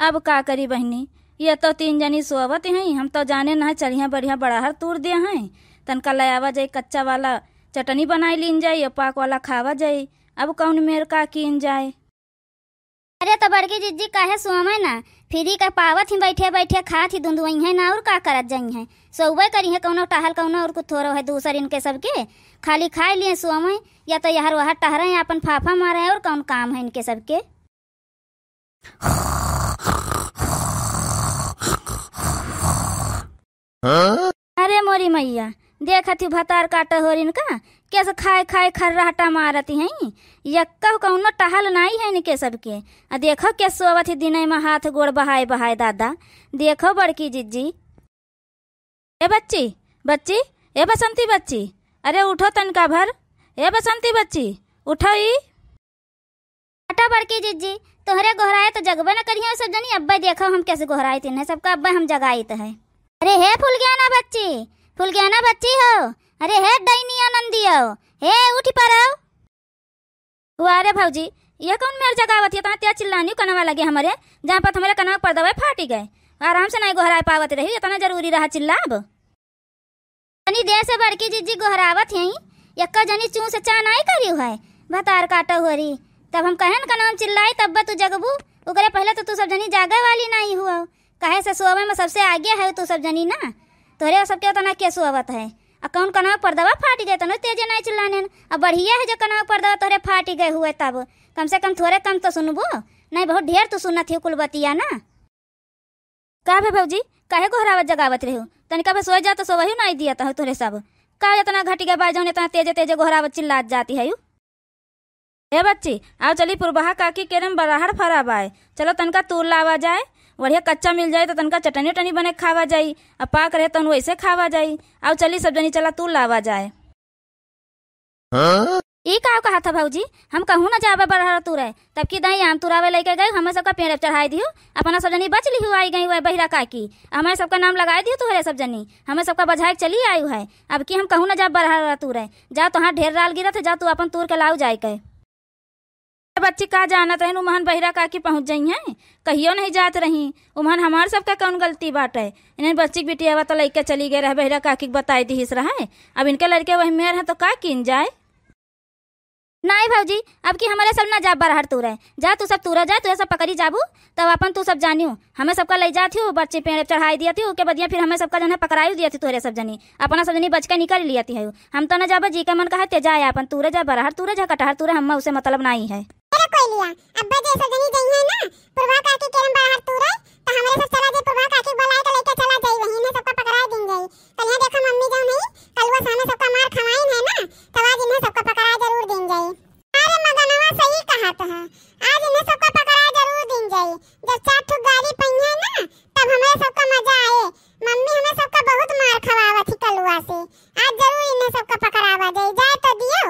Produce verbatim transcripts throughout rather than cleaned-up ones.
अब का करी बहिनी, ये तो तीन जनी सोवत हैं, हम तो जाने ना चलिया बढ़िया बड़हर तूर दे हैं, तनका ले आवा जाई कच्चा वाला चटनी बनाई लीन जाई, और पाक वाला खावा जाई। अब कौन मेर का कीन जाए? अरे तो बड़की जिज्जी काहे सोवै ना, फ्री का पावत ही बैठे बैठे खात ही दुंदुवई हैं ना, और का करत जाई हैं, सोवै करी हैं, कौनो टहल कौनो और कुछ थोरो है दूसर इनके सबके, खाली खाए लिए सोवै, या तो यहर वहर टहरे हैं, अपन फाफा मारे हैं, और कौन काम है इनके सबके। अरे मोरी मैया, देखत ही भतार काटो होरिन का, कैसे खाए खाए खर्राटा मारत ही हैं। यक्का कौनो टहल नाई है इनके सबके। आ देखो के सोवत ही दिनई में हाथ गोड़ बहाए बहाए दादा। देखो बड़की जिज्जी। ए बच्ची, बच्ची, ए बसंती बच्ची, अरे उठो तनका भर। ए बसंती बच्ची, उठो ई। हटा बड़की जिज्जी, तोहरे गोहराए तो जगबे न करिहैं सब जनी, अब्बे देखो हम कैसे गोहराइत इन्हें सबका, अब्बे हम जगाइत है। अरे हे फुलगेना बच्ची, फुलगेना बच्ची हो, अरे हे डैनिया नंदियो, हे उठ पड़ो। वाह रे भौजी, यह कौन मेर जगावत है, इतना तेज चिल्लानी कनवा लगे हमरे, जहाँ पर हमरे कनवा पर्दवा फाटी गए, आराम से नहीं गोहराए पावत रही, इतना जरूरी रहा चिल्लाब। तनी देर से बड़की जिज्जी गोहरावत हई, यक्का जनी चूं से चा नाई करिउ है, भतार काटो होरी। तब हम कहेन का नाम चिल्लाई, तब तू जगबू, ओकरे पहले तो तू सब जनी जागे वाली नाई हुआ, काहे से सोवे में सबसे आगे है तू सब जनी ना, तोहरे सबके उतना के सोवत है। आ कौन कनवा पर्दवा फाटी जाए, तनो तेजे नाई चिल्लाने, अब बढ़िया है जो कनवा पर्दवा तोहरे फाटी गए हुए, तब कम से कम थोरे कम तो सुनबू, नहीं बहुत ढेर तू सुनत ही कुल बतिया ना। का भे भौजी, काहे गोहरावत जगावत रहिउ? तनिका भे सोए जा तो सोवहिउ नाई दियत हउ तोहरे सब। का एतना घटि गए बा जौन एतना तेजे तेजे गोहरावत चिल्लात जाती हइउ? ए बच्ची, आओ चली पुरबहा काकी केरम बरहर फरा बाय। चलो तनिका तूर लावा जाए। बढ़िया कच्चा मिल जाए तो तनिका चटनी उटनी बने खावा जाई। अब पाक रहे तौन वैसे खावा जाई। आओ चली सब जनी चला तूर लावा जाए। हाँ? ई का कहत ह भौजी, हम कहूँ न जाबे बरहर तूरे, तब की दाई आम तुरावे लइके गए, हमें सबका पेड़े चढ़ाई दिहु, अपना सब जनी बच लिहु, आई गई वह बहिरा काकी, हमें सबका नाम लगाई दिहु तुहरे सब जनी, हमें सबका बझाए के चली आयु है, अब की हम कहूँ न जाब बरहर तूरे, जा तोहार ढेर राल गिरत है, जा तू अपन तूर के लाऊ जाए के। ए बच्ची, का जानत रहिन, उमहन बहिरा काकी पहुँच जइहैं, कहियो नहीं जात रही। उमहन हमार सबका कौन गलती बाटे? इन्हन बच्ची के बिटियावा तो लइके चली गए रहे, बहिरा काकी के बताई दिहिस रहे। अब इनके लड़के वही मेर हैं तो का कीन जाए? नाई भौजी, अब की हमरे सब ना जाब बरहर तूरे। जा तू सब तूरा जा, तू सब पकड़ी जाबू, तब अपन तू सब जानियो। हमें सबका लइ जात हियो, बच्ची पेड़े चढ़ाई दियत हियो, ओके बदिया फिर हमें सबका जने पकड़ाई दियत हियो तोहरे सब जनी। अपना सब जनी बच के निकल लियत हियो। हम तो न जाबे, जी के मन कहे ते जाए, अपन तूरे जा, बरहर तूरे जा, कटहर तूरे, हम्मा उसे मतलब नाई है। अरे कोइलिया, अब्बा जे सब जनी जइहैं ना, पुरवा काकी केरम बरहर तूरे, त हमरे सब चला जाई, पुरवा काकी बोलाए त लइके चला जाई, वहीं ने सबका पकड़ाए दिन जाई। कलिया देखा मम्मी जौन है, कलुआ सामने सबका मार खवाइन है ना, तब आज इन्हें सबका पकड़ाए जरूर दिन जाई। अरे मगनवा सही कहत है, आज इन्हें सबका पकड़ाए जरूर दिन जाई। जब चार ठो गारी पइहैं ना, तब हमरे सबका मजा आए। मम्मी हमें सबका बहुत मार खवावत ही कलुआ से। आज जरूर इन्हें सबका पकड़ावा जाई, जाए तो दियो।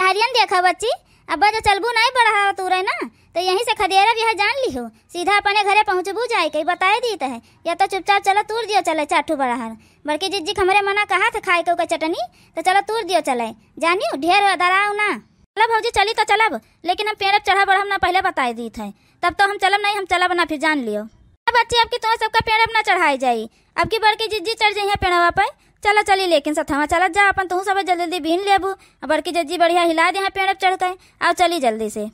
हरियन देखा बच्ची, अब्बा जो चलबू नाई बरहर तूरे ना, तो यहीं से खदेरब, यह जान लिहो। सीधा अपने घरे पहुँचबू जाए के, बताए दीत है। या तो चुपचाप चलो तूर दियो चले चार ठो बरहर। बड़की जिज्जी के हमरे मना कहा थे खाए के ओकर चटनी, तो चलो तूर दियो चले। जानियो, ढेर दराव ना। चलो भौजी, चली तो चलब, लेकिन हम पेड़े पे चढ़ब बढ़ब ना, पहले बताए दीत है। तब तो हम चलब नहीं, हम चलब ना, फिर जान लियो। अब बच्ची, अब की तुम्हें सबका पेड़े पे ना चढ़ाई जाई, अब की बड़की जिज्जी चढ़ जइहैं पेड़वा पे। चलो चली, लेकिन सथवा चलत जा, अपन तू सब जल्दी जल्दी बीन लेबू। अब बड़की जिज्जी बढ़िया हिला दे हैं पेड़े पे चढ़ के। आओ चली जल्दी से।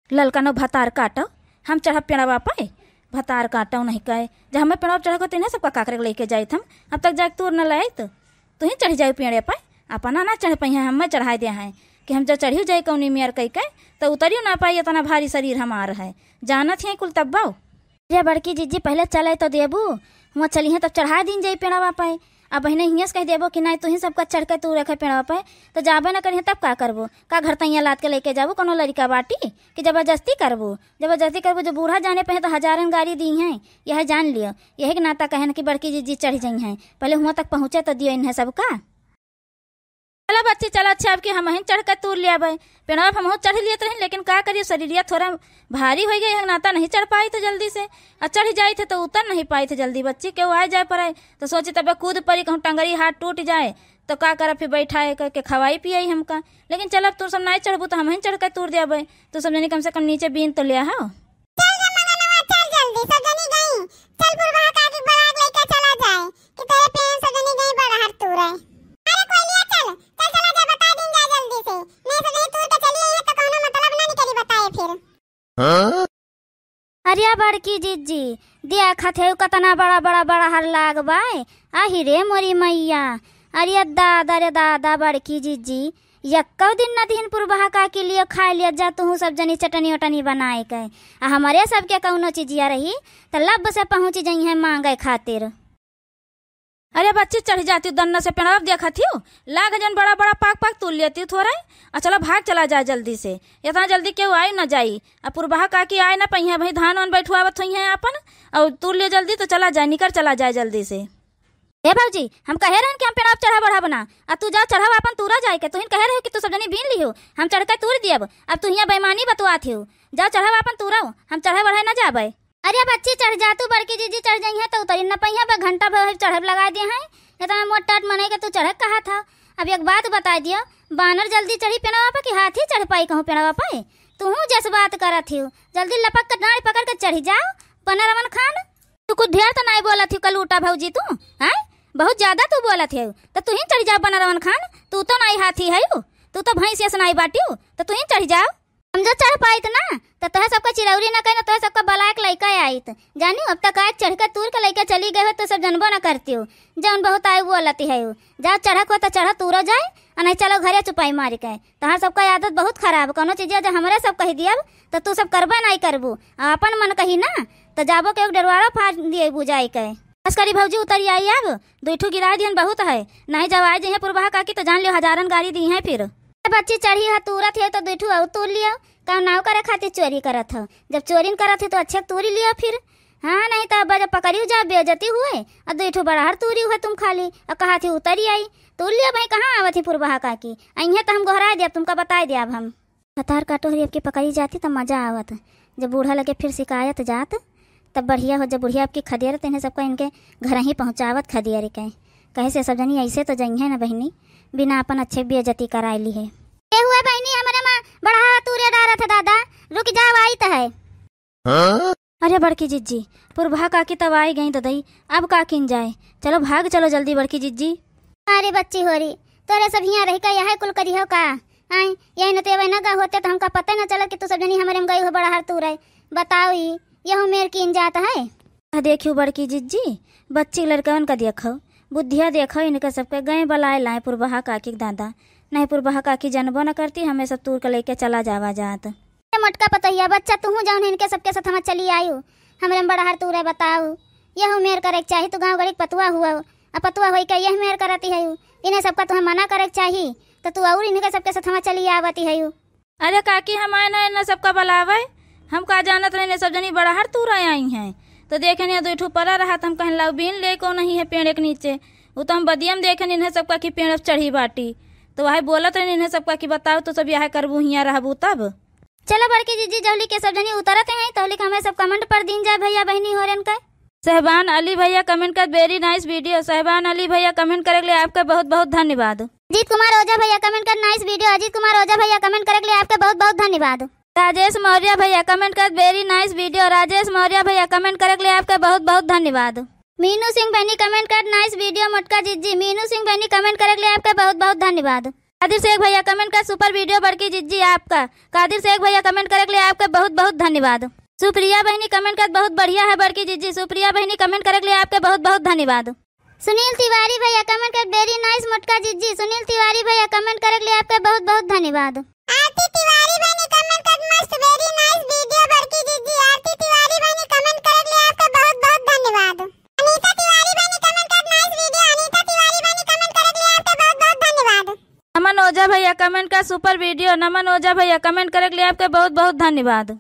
ललकनो भतार काटो, हम चढ़ब पेड़वा पे। भतार काटो नहीं कहे, जब हमें पेड़वा पे चढ़ के तो इन्हें सबका काकरे लेके जाइत हम, अब तक जाके तूर न लाइत। तू ही चढ़ जाऊ पेड़े पे, अपना ना चढ़ पइहैं, हमें चढ़ाए दे हैं कि हम जब चढ़ियो जाई कौनी मेर कई के, तो उतरियो ना पाई, इतना भारी शरीर हमार है, जानत ही कुल तब्बो। रे बड़की जिज्जी, पहले चले तो देबू, हुआं चलिहैं तब चढ़ाए दीन जाई पेड़वा पे। अब बहिने हियां से कह देबो कि नहीं, तू ही सबका चढ़ के तू रखे पेड़वा पे, तो जाबे ना करिहैं तब का करबो? का घर तैया लाद के लेके जाबू, कोनो लड़िका बाटी कि जबरदस्ती करबू? जबरदस्ती करबू, जो बूढ़ा जाने पे हैं तो हजारन गारी दीहैं, यह जान लियो। यही के नाता कहेन कि बड़की जिज्जी चढ़ जइहैं, पहले हुआं तक पहुँचे तो दियो इन्हें सबका। चला बच्ची, चला, अच्छा, अब की हमहिन चढ़ के तूर लेबै। पेड़वा पे हमहू चढ़ लियत रही, लेकिन का करिए, शरीरिया थोड़ा भारी होइ गई है, नाता नहीं चढ़ पाइत है जल्दी से। आ चढ़ जाइत है तो उतर नहीं पाइत है जल्दी। बच्ची केहू आए जाए पड़े तो सोची तबे कूद पड़ी, कहूँ टंगरी हाथ टूट जाए तो का करब, फिर बैठाए करके खवाई पियाई हमका। लेकिन चल, अब तू सब नहीं चढ़बू तो हमहिन चढ़ के तूर देबै। तू सब जनी कम से कम नीचे बीन तो लिया हो। अरे बड़की जिज्जी, देखत हेउ कतना बड़ा बड़ा बड़हर लाग बाय। आहि रे मोरी मइया, अरे दादा रे दादा बड़की जिज्जी, यक्कउ दिन न दिहिन पुरबहा काकी लियो खाइ लियो जा तुहूँ सब जनी चटनी ओटनी बनाइ के। आ हमरे सबके कउनो चिजिया रही त लब से पहुँचि जइहें माँगइ खातिर। अरे बच्ची, चढ़ि जातिउ दन्ना से पेड़वा, देखत हिउ, लाग जन बड़ा बड़ा पाक पाक तूर लेतिउ थोरइ, अ चला भाग चला जाए जल्दी से, एतना जल्दी केहू आइ न जाई। अ पुरबहा काकी आइ न पइहें, अबहीं धान वान बइठवावत होइहें आपन, अउर तूर लियो जल्दी त चला जाए, निकर चला जाए जल्दी से। ए भउजी, हम कहे रहन कि हम पेड़वा चढ़ब ओढ़ब ना, अ तू जाउ चढ़ब आपन तूरा जाइके, तुहिन कहे रहिउ कि तू सब जनी बीन लिहु, हम चढ़िके तूर दियब, अब तू हियाँ बेइमानी बतुआत हिउ, जाउ चढ़ब आपन तूरउ, हम चढ़े ओढ़े न जाबइ। अरे बच्ची, चढ़ जा तू, बड़की जिज्जी चढ़ जइहें त उतरि न पइहें, बे घंटा भर चढ़ब लगाइ दिहे हैं। एतना मोट टाट मनई के तू चढ़े कहत ह। अब एक बात बताइ दियो, बानर जल्दी चढ़ी पेड़वा पे कि हाथी चढ़ पाई कहूँ पेड़वा पे? तुहूँ जस बात करत हिउ, जल्दी लपक के डाँड़ पकड़ के चढ़ी जाउ, बनरवन खान। तू कुछ ढेर त नाहीं बोलत हिउ कलूटा भउजी तू, हैं? बहुत ज्यादा तू बोलत हिउ, त तुहीं चढ़ी जाउ बनरवन खान, तू तो नाहीं हाथी हइउ, तू तो भैंस यस नाहीं बाटिउ, त तुहीं चढ़ी जाउ। हम जो चढ़ पाइत ना, त तोहे सबका चिरौरी ना कही ना, तोहे सबका बलाए के लइका आइत। जानिउ, अब तक आए चढ़ के तूर के लइका चली गए हो, तो सब जनबो ना करतिउ। जउन बहुत आए वो लती है। जाउ चढ़क हो त चढ़ तूरो जाए, अ नहीं चलो घरे चुपाई मारी के। तोहार सबका आदत बहुत खराब, कउनो चीजिया जो हमरे सब कहि दियब, त तू सब करबे नाहीं करबू। अ अपन मन कही ना, त जाबो के एक डरवारो फाड़ दिए बुझाई के। बस करी भउजी, उतरि आई अब, दुइ ठू गिराइ दिहन बहुत है, नाहीं जब आइ जइहें पुरबहा काकी त जान लियो हजारन गारी दिहें फिर। ए बच्ची, चढ़ी ह तूरत हिउ त दुइ ठू अउर तूर लियो, का नाव करे खातिर चोरी करत हो? जब चोरी न करत हिउ त अच्छे तूरी लियो फिर। हाँ, नाहीं त अब जब पकड़िउ जाब बेइज्जती हुए, अ दुइ ठू बड़हर तूरी हुए तुम खाली, अ कहत हिउ उतरि आई, तूर लियो भाई, कहाँ आवत ही पुरबहा काकी, अइहें त हम गोहराइ दियब, तुमका बताइ दियब हम। भतार कटोरी अब की पकड़ी जाती त मजा आवत। जब बूढ़ा लगे फिर सिकायत जात, तब बढ़िया हो। जब बुढ़िया अब की खदियर, त इन्हें सबका इनके घर ही पहुँचावत खदियर के। कहे से सब जनी अइसे तो जइहें न बहिनी, बिना अपन अच्छे बेइज्जती कराए लिहे। ए हुए बहिनी, हमरे माँ बड़हर तूरे डारत है दादा, रुकि जाउ आइत है। अरे बड़की जिज्जी, पुरबहा काकी तब आइ गई ददई, अब का किन जाए? चलो भाग चलो जल्दी बड़की जिज्जी। अरे बच्ची होरी, तोरे सब हियाँ रहिके यहै कुल करिहो का? आँय, यही न तो एवै न गा होते त हमका पते न चलत कि तू सब जनी हमरे में गई हो बड़हर तूरे। बताओ ई, यहू मेर किन जात है? आ देखियो बड़की जिज्जी, बच्ची लड़कवन का देखो, बुद्धिया देखो इनके सबके, गए बलाए लाए पुरबहा काकी के दादा। नहीं पुरबहा काकी जनबो न करती, हमें सब तूर के लइके चला जावा जात। ए मोटका पतोहिया, बच्चा तुहूँ जउन है इनके सबके साथ हम चली आयु, हमरे में बड़हर तूरे बताओ। यहू मेर करे के चाही, तू गाँव गड़ी के पतुआ हुआ, अ पतुआ होइके यह मेर करती है, इन्हें सबका तुहें मना करे के चाही, त तू अउर इनके सबके साथ हम चली आवती है। अरे काकी, हम आए ना इन्हें सबका बलावे, हम का जानत रहे इन्हें सब जनी बड़हर तूरे आई हैं। त देखेन दुइ ठू परा रहा, त हम कहन लाउ बीन ले को नहीं है पेड़ के नीचे। उ त हम बदियम देखेन इन्हें सबका कि पेड़ पे चढ़ी बाटी, त वहै बोलत रहे इन्हें सबका कि बताओ तू सब यहै करबू हियाँ रहबू तब। चलो बड़की जिज्जी, जहली के सब जनी उतरत हैं, तहली के हमें सब comment पर दीन जाए भइया बहिनी होरन के। सहबान अली भइया comment कर, very nice video। सहबान अली भइया comment करे के लिए आपके बहुत बहुत धन्यवाद। अजीत कुमार ओझा भइया comment कर, nice video। अजीत कुमार ओझा भइया comment करे के लिए आपके बहुत बहुत धन्यवाद। राजेश मौर्य भइया comment कर, very nice video। राजेश मौर्य भइया comment करे के लिए आपके बहुत बहुत धन्यवाद। मीनू सिंह बहिनी comment कर, nice video मोटका जिज्जी। मीनू सिंह बहिनी comment करे के लिए आपके बहुत बहुत धन्यवाद। कादिर शेख भइया comment कर, super video बड़की जिज्जी आपका। कादिर शेख भइया comment करे के लिए आपके बहुत बहुत धन्यवाद। सुप्रिया बहिनी comment कर, बहुत बढ़िया है बड़की जिज्जी। सुप्रिया बहिनी comment करे के लिए आपके बहुत बहुत धन्यवाद। सुनील तिवारी भइया comment कर, very nice मोटका जिज्जी। सुनील तिवारी भइया comment करे के लिए आपके बहुत बहुत धन्यवाद। आरती तिवारी बहिनी comment कर, मस्त, very nice video बड़की जिज्जी। आरती तिवारी बहिनी comment करे के लिए आपके बहुत बहुत धन्यवाद। अनीता तिवारी बहिनी comment कर, nice video। अनीता तिवारी बहिनी comment करे के लिए आपके बहुत बहुत धन्यवाद। नमन ओझा भइया comment कर, super video। नमन ओझा भइया comment करे के लिए आपके बहुत बहुत धन्यवाद।